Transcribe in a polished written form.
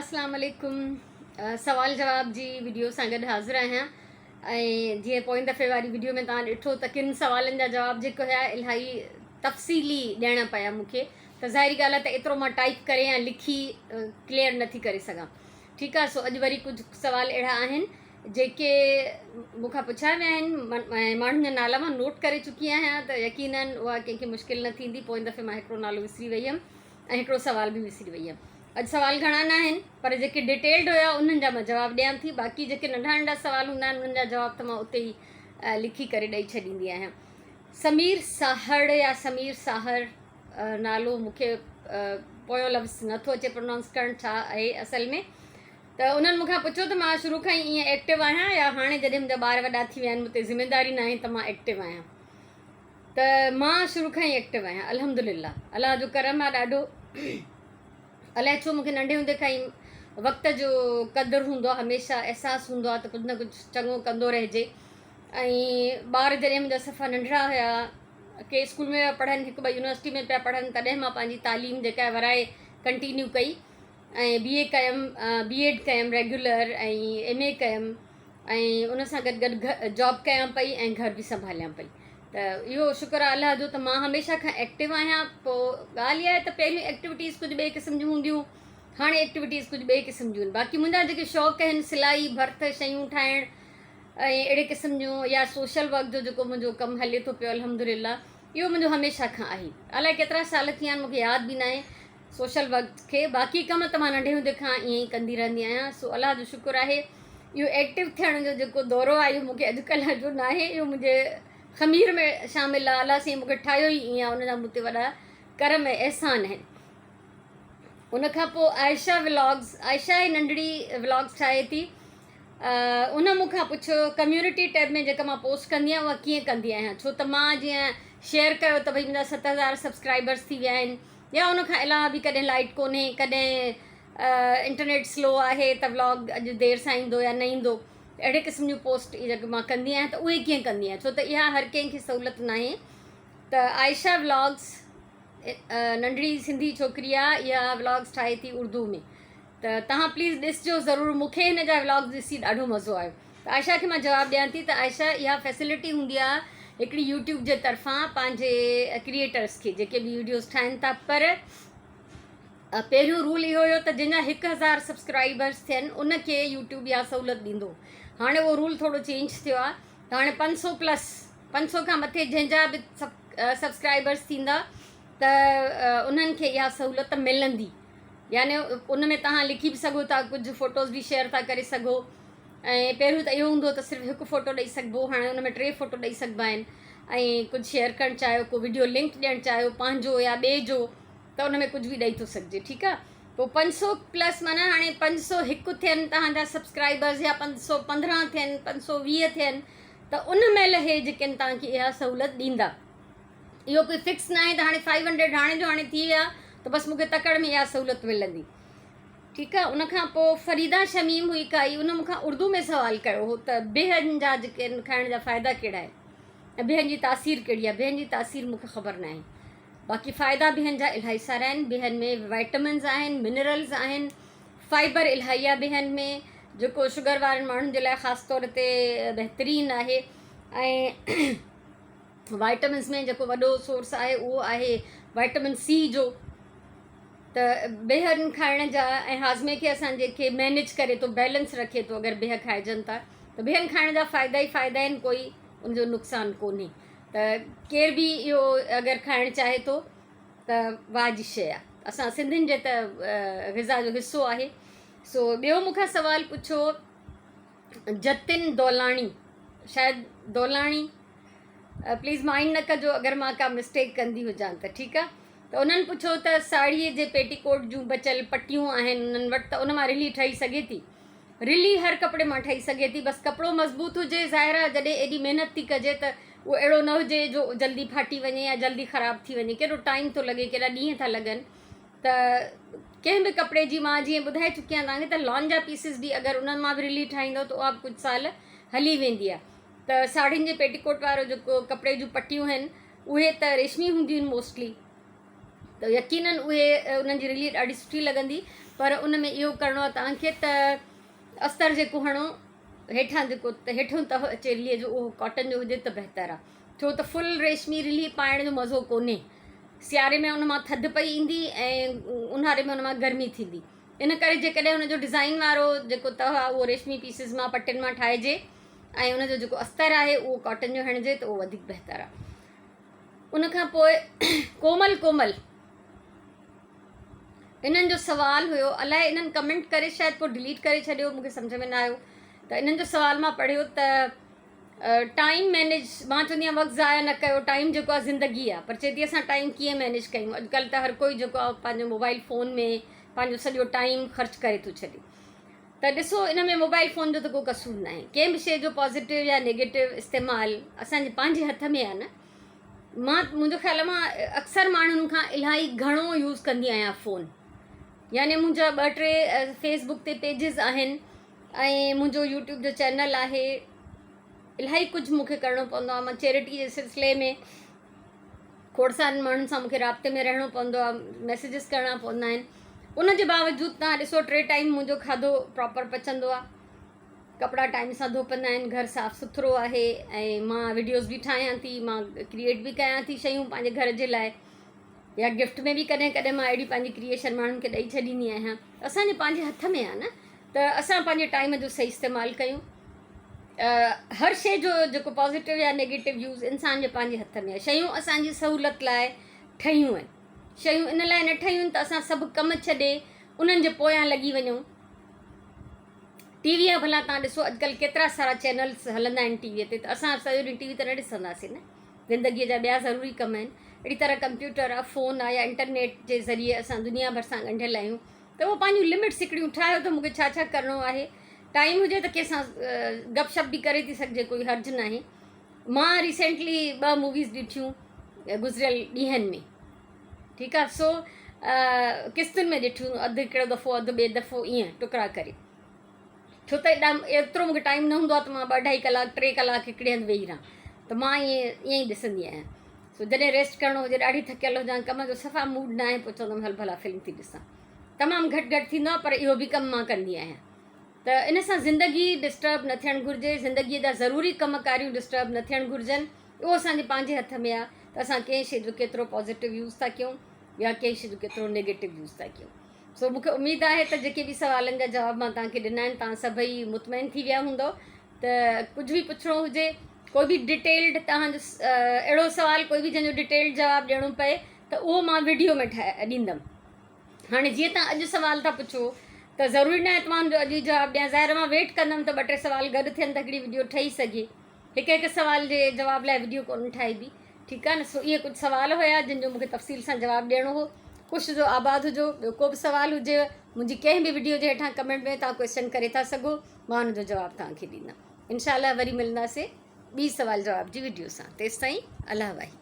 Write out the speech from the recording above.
اسلام عليڪم سوال جواب جي وڊيو سان گڏ حاضر آهيان ۽ جيئن پوئين دفعي واري وڊيو ۾ توهان ڏٺو ته ڪن سوالن جا جواب جيڪو هيا الاهي تفصيلي ڏيڻا پيا مون کي ته ظاهري ڳالهه آهي ته ايترو مان ٽائپ ڪري يا لکي ڪليئر نٿي ڪري سگهان ٺيڪ آهي سو اڄ وري ڪجهه سوال اهڙا آهن جيڪي مون کان پڇيا ويا آهن ۽ ماڻهن جا نالا مان نوٽ ڪري چڪي آهيان ته يقينن اها ڪنهن کي مشڪل نه ٿيندي پوئين دفعي مان هڪڙو نالو وسري وئي هيم ۽ هڪڙو سوال به وسري وئي هيم. اڄ سوال گهڻا نه آهن پر جيڪي ڊيٽيلڊ هيا انهن جا مان جواب ڏيان ٿي باقي جيڪي ننڍا ننڍا سوال هوندا آهن انهن جا جواب ته مان اتي ئي لکي ڪري ڏئي ڇڏيندي آهيان. سمير ساهڙ يا سمير ساهر نالو مون کي پويون لفظ نٿو اچي پرونائونس ڪرڻ ڇا آهي اصل ۾ ته انهن مون کان پڇيو ته مان شروع کان ئي ائين ايڪٽو آهيان يا هاڻي جڏهن منهنجا ٻار وڏا ٿي ويا آهن مون تي ذميداري ناهي ته مان ايڪٽو آهيان. ته مان شروع کان ئي ايڪٽو آهيان الحمدلله الله جو ڪرم آهي ڏاڍو الائي ڇو مونکي ننڍي هوندي کان ئي وقت جو قدر هوندو آهي هميشه احساس هوندو آهي ته ڪجهه نه ڪجهه چڱو ڪندو رهجي ۽ ٻار جڏهن منهنجا صفا ننڍڙا هيا ڪي اسڪول ۾ پيا پڙهن هڪ ٻه يونيورسٽي ۾ پيا پڙهن تڏهن مان پنهنجي تعليم جيڪا ورائي ڪنٽينيو ڪئي ۽ بي اي ڪيم بي ايڊ ڪيم ريگيولر ۽ ايم اي ڪيم ۽ ان سان گڏ گڏ جاب ڪيان پئي ۽ گهر به سنڀاليان پئي ته اهو شڪر آهي الله جو ته مان هميشه کان ايڪٽو آهيان پوء ڳالهه اها آهي ته پهريون ايڪٽيوٽيز ڪجهه ٻئي قسم جون هونديون هاڻي ايڪٽيوٽيز ڪجهه ٻئي قسم جون آهن باقي منهنجا جيڪي شوق آهن سلائي ڀرت شيون ٺاهڻ ۽ اهڙي قسم جون يا سوشل ورڪ جو جيڪو منهنجو ڪم هلي ٿو پيو الحمد لله اهو منهنجو هميشه کان آهي الائي ڪيترا سال ٿي ويا آهن مونکي ياد به ناهي سوشل ورڪ کي باقي ڪم ته مان ننڍي هوندي کان ائين ئي ڪندي رهندي آهيان سو الله جو شڪر آهي اهو ايڪٽو ٿيڻ جو جيڪو دورو آهي اهو مونکي اڄڪلهه جو ناهي اهو منهنجي خمير ۾ شامل آهي الله سائين مونکي ٺاهيو ئي ائين آهي ان جا مون تي وڏا ڪرم ۽ احسان آهن ان کان پوء عائشه ولاگز عائشه هي ننڍڙي ولاگز ٺاهي ٿي ان مون کان پڇيو ڪميونٽي ٽيب ۾ جيڪا مان پوسٽ ڪندي آهيان اها ڪيئن ڪندي آهيان ڇو ته مان جيئن شيئر ڪيو ته ڀئي منهنجا 7000 سبسڪرائبرس ٿي ويا آهن يا ان کان علاوه به ڪڏهن لائيٽ ڪونهي ڪڏهن انٽرنيٽ سلو آهي ته ولاگ اڄ دير سان ايندو يا نه ايندو اهڙي قسم جون پوسٽ جيڪي مان ڪندي آهيان ته اهي ڪيئن ڪندي آهيان ڇو ته اها هر ڪنهن کي سهولت ناهي ته عائشه ولاگس ننڍڙي سنڌي ڇوڪري آهي اها ولاگس ٺاهي ٿي اردو ۾ ته توهان پليز ڏسجو ضرور مون کي هن جا ولاگز ڏسي ڏاڍو مزو آيو ته عائشه کي مان جواب ڏيان ٿي ته عائشه اها فيسلٽي هوندي آهي هڪڙي يوٽيوب جي طرفان پنهنجي ڪريئيٽرس کي جيڪي به ويڊيوز ٺاهن ٿا پر پهريون رول اهو هيو ته جنهن جا 1000 سبسڪرائبرس ٿين ان کي يوٽيوب اها سهولت ڏيندو هاڻي اهو رول ٿورو چينج ٿيو آهي ته هاڻي 500 پلس 500 کان مٿي جنهن جا به سبسڪرائبرس ٿيندا ته انهن کي اها سهولت ملندي يعني ان ۾ توهان لکي به سگهو ٿا ڪجهه فوٽوز به شيئر ٿا ڪري سگهو ۽ پهريون ته اهو هوندو ته صرف هڪ فوٽو ڏئي سگهبو هاڻي ان ۾ ٽي فوٽو ڏئي سگهبا آهن ۽ ڪجهه شيئر ڪرڻ چاهيو ڪو وڊيو لنڪ ڏيڻ چاهيو پنهنجو يا ٻئي جو ته ان ۾ ڪجهه به ڏئي ٿو سگهجي ٺيڪ آهي پوء 500 پلس معنيٰ هاڻي 501 ٿين توهان جا سبسڪرائبرز يا 515 ٿين 520 ٿين ته ان مهل هي جيڪي آهن توهان کي اها سهولت ڏيندا اهو ڪوئي فڪس ناهي ته هاڻي فائيو هنڊريڊ هاڻي جو هاڻي ٿي ويا ته بس مونکي تڪڙ ۾ اها سهولت ملندي ٺيڪ آهي ان کان پوء فريده شميم هئي ڪائي ان مون کان اردو ۾ سوال ڪيو هو ته بيهن جا جيڪي آهن کائڻ جا فائدا ڪهڙا آهن ۽ بيهن جي تاثير ڪهڙي آهي بيهن جي تاثير مونکي خبر ناهي باقي فائدا بيهن جا الاهي سارا آهن بيهن ۾ وائٽمنز آهن منرلز آهن فائبر الاهي آهي بيهن ۾ جيڪو شگر وارن ماڻهن جي لاء خاص طور تي بهترين آهي ۽ وائٽمنس ۾ جيڪو وڏو سورس آهي اهو آهي وائٽمن سي جو ته بيهن کائڻ جا ۽ هاضمي کي اسان جي کي مينيج ڪري ٿو بيلنس رکي ٿو اگر بيهه کائجن ٿا ته بيهن کائڻ جا فائدا ئي فائدا آهن ڪوئي ان جو نقصان ڪونهي ته ڪير به اهو اگر کائڻ چاهي ٿو ته واهه جي شيء آهي اسان سنڌين جي ته غذا جو حصو آهي سو ٻيو مون کان سوال پڇو جتن دولاڻي شايد دولاڻي پليز مائنڊ نه ڪجو اگر مان ڪا مسٽيڪ ڪندي هجان ته ٺيڪ آ ته انهن پڇيو ته ساڙهي جي پيٽيڪوٽ جون بچيل پٽيون آهن انهن وٽ ته ان مان رلي ٺهي سگهي ٿي رلي هر ڪپڙي مان ٺهي سگهي ٿي بس ڪپڙو مضبوط هجي ظاهر آ جڏهن ايڏي محنت ٿي ڪجي ته اهو اهڙو نه هجي جو جلدي ڦاٽي وڃي يا جلدي خراب ٿي وڃي ڪيڏو ٽائيم ٿو لڳي ڪيڏا ڏينهن ٿا لڳن ته ڪنهن به ڪپڙي جي مان جيئن ٻڌائي چڪي آهيان توهان کي ته لان جا پيسز به اگر انهن مان به رلي ٺاهيندو ته اها به ڪجهه سال هلي ويندي آهي ته ساڙهين جي پيٽيڪوٽ وارو جيڪو ڪپڙي جون پٽيون آهن اهي ته ريشمي هونديون آهن موسٽلي ته يقينن اهي انهن جي رلي ڏاڍي سٺي لڳندي پر ان ۾ اهو ڪرڻو آهي توهان کي ته استر جيڪو هڻو هيٺان جيڪو هيٺون تهه اچي رليء جو اهو ڪاٽن جو هجي ته بهتر آهي ڇو ته فل ريشمي رلي پائڻ جو مزو ڪونهي سياري ۾ ان مان ٿڌ پئي ايندي ۽ اونهاري ۾ ان مان گرمي ٿيندي ان ڪري جيڪڏهن ان جو ڊزائين وارو جيڪو تهه آهي اهو ريشمي پيسز مان پٽين مان ٺاهجي ۽ ان جو جيڪو استر آهي اهو ڪاٽن جو هڻجي ته اهو وڌيڪ بهتر آهي ان کان پوء ڪومل ڪومل انهن جو سوال هيو الائي انهن ڪمينٽ ڪري شايد پوء ڊليٽ ڪري ڇڏيو مونکي سمجھ ۾ نه آيو ته انهن جو سوال مان پڙهيو ته ٽائيم مينيج مان چوندي آهيان وقت ضايع نه ڪيو ٽائيم جيڪو آهي زندگي آهي پر چئي ٿي اسان ٽائيم ڪيئن مينيج ڪيون اڄڪلهه ته هر ڪوئي جيڪو آهي پنهنجو موبائل فون ۾ پنهنجو سڄو ٽائيم خرچ ڪري ٿو ڇڏي ته ڏسو ان ۾ موبائل فون جو ته ڪو قصور ناهي ڪنهن به شيء جو پازيٽو يا نيگيٽو استعمال اسان جي پنهنجي هٿ ۾ آهي نه مان منهنجو خيال آهي مان اڪثر ماڻهن کان الاهي گهڻو يوز ڪندي آهيان فون يعني منهنجا ٻه ٽي فيس بڪ تي پيجز آهن ۽ منهنجو يوٽيوب جو چينل آهي الاهي ڪجهه مونکي ڪرڻو پوندو آهي مان چيرٽي جي سلسلي ۾ کوڙ سارن ماڻهن سان مونکي رابطي ۾ رهڻو پوندو آهي ميسيجز ڪرڻا پوندا آهن ان جي باوجود تان ڏسو ٽي ٽائيم منهنجو کاڌو پراپر پچندو آهي ڪپڙا ٽائيم سان ڌوپندا آهن گهر صاف سٿرو آهي ۽ مان وڊيوز به ٺاهيان ٿي مان ڪريئيٽ به ڪيان ٿي شيون پنهنجي گهر جي لاء يا گفٽ ۾ به ڪڏهن ڪڏهن مان اهڙي پنهنجي ڪريئيشن ماڻهن کي ڏئي ڇڏيندي آهيان اسانجي پنهنجي هٿ ۾ آهي نه ته اسان پنهنجي ٽائيم جو صحيح استعمال ڪيون هر شيء جو جيڪو پازيٽو يا نيگيٽو يوز انسان جي پنهنجي هٿ ۾ آهي شيون اسانجي سهولت لاء ٺهيون آهن شيون ان لاء نه ٺهيون آهن ته اسان سڀ ڪم ڇڏي انهن جي پويان لڳي وڃون ٽي وي ڀلا تان ڏسو اڄڪلهه ڪيترا سارا چينلز هلندا آهن ٽي وي تي ته اسان سڄو ڏينهن ٽي وي ته نه ڏسنداسين نه زندگيء جا ٻيا ضروري ڪم آهن اهڙي طرح ڪمپيوٽر آهي فون آهي يا انٽرنيٽ جي ذريعي اسان دنيا ڀر سان ڳنڍيل آهيون ته اهو پنهنجون لمٽس هڪڙيون ٺاهيو ته مونکي ڇا ڇا ڪرڻو آهي ٽائيم هجي ته ڪنهن سان گپ شپ به ڪري ٿي سگهجي ڪوئي حرج ناهي مان ريسينٽلي ٻه موويز ڏٺيون گذريل ڏينهن ۾ ٺيڪ آ سو قسطن ۾ ڏٺيون اڌ هڪڙو دفعو اڌ ٻئي دفعو ائين ٽڪرا ڪري ڇو ته ايڏا ايترو مونکي ٽائيم نه هوندو آ ته مان ٻه اڍائي ڪلاڪ ٽي ڪلاڪ هڪڙي هنڌ ويهي رهان ته مان ائين ائين ئي ڏسندي آهيان سو جڏهن ريسٽ ڪرڻو هجي ڏاڍي ٿڪيل هجان ڪم جو صفا موڊ نه آهي پوء چوندم هل ڀلا فلم ٿي ڏسان تمام گهٽ گهٽ ٿيندو آ پر اهو به ڪم مان ڪندي آهيان ته ان سان زندگي ڊسٽرب نه ٿيڻ گهرجي زندگي جا ضروري ڪم ڪاريون ڊسٽرب نه ٿيڻ گهرجن اهو اسان جي پنهنجي هٿ ۾ آهي ته اسان ڪنهن شيء جو ڪيترو پازيٽو يوز ٿا ڪيون يا ڪنهن شيء جو ڪيترو نيگيٽو يوز ٿا ڪيون سو مون کي اميد آهي ته جيڪي به سوالن جا جواب مان توهان کي ڏنا آهن توهان سڀئي مطمئن ٿي ويا هوندو ته ڪجهه به پڇڻو هجي ڪوئي به ڊيٽيلڊ توهان جو اهڙو سوال ڪوئي به جنهن جو ڊيٽيلڊ جواب ڏيڻو پئي ته اهو مان وڊيو ۾ ٺاهي ڏيندم هاڻي جيئن توهان اڄ سوال ٿا پڇو ته ضروري ناهي ته مان ان جو اڄ ئي جواب ڏيان ظاهر مان ويٽ ڪندم ته ٻه ٽي سوال گڏ ٿين ته هڪڙي وڊيو ٺهي سگهي هڪ هڪ سوال جي جواب لاء وڊيو ڪونه ٺاهبي ٺيڪ آهي نه سو اهي ڪجهه سوال هيا جن جو مونکي تفصيل سان جواب ڏيڻو هو خوش هجو آباد هجو ٻيو ڪو به سوال هجيو منهنجي ڪنهن به وڊيو جي هيٺان ڪمينٽ ۾ توهان ڪوئسچن ڪري ٿا سگهو مان ان جو جواب توهان کي ڏيندم انشاء الله وري ملنداسي ٻي سوال جواب جي وڊيو سان تيستائين الله واهي.